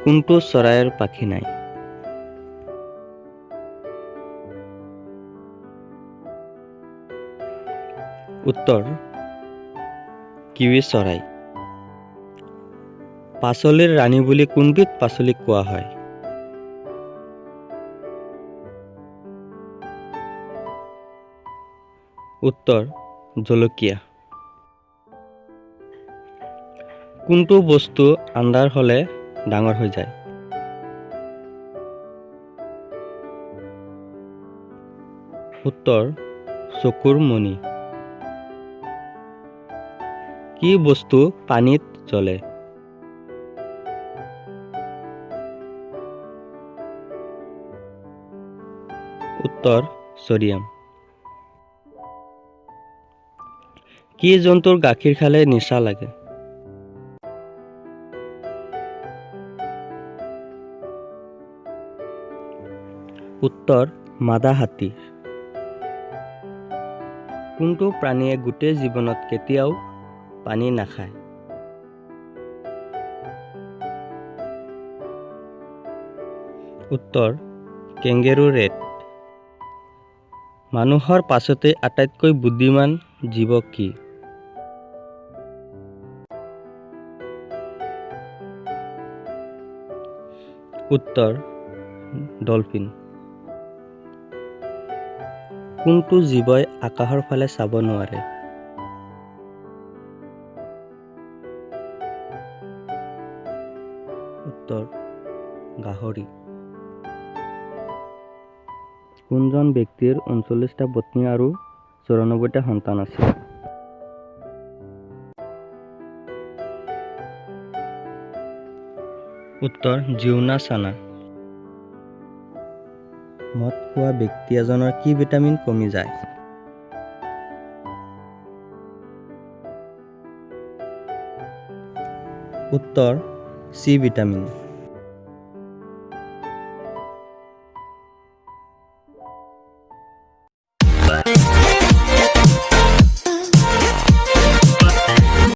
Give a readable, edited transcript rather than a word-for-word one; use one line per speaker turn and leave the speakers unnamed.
কোনটো চৰাইৰ পাখি নাই? উত্তৰ কিউই চৰাই। পাচলিৰ ৰাণী বুলি কোনবিধ পাচলিক কোৱা হয়? উত্তৰ জলকীয়া। কোনটো বস্তু আন্ধাৰ হ'লে ডাঙৰ হৈ যায়? উত্তৰ চকুৰ মণি। কি বস্তু পানীত জ্বলে? উত্তৰ ছডিয়াম। কি জন্তুৰ গাখীৰ খালে নিচা লাগে? উত্তৰ মাদা হাতী। কোনটো প্ৰাণীয়ে গোটেই জীৱনত কেতিয়াও পানী নাখায়? উত্তৰ কেংগেৰু ৰেট। মানুহৰ পাছতেই আটাইতকৈ বুদ্ধিমান জীৱ কি? উত্তৰ ডলফিন। কোনটো জীৱই আকাশৰ ফালে চাব নোৱাৰে? উত্তৰ গাহৰি। কোনজন ব্যক্তিৰ 39টা পত্নী আৰু 94টা সন্তান আছিল? উত্তৰ জিওনা চানা। মদ খোৱা ব্যক্তি এজনৰ কি ভিটামিন কমি যায়? উত্তৰ চি ভিটামিন।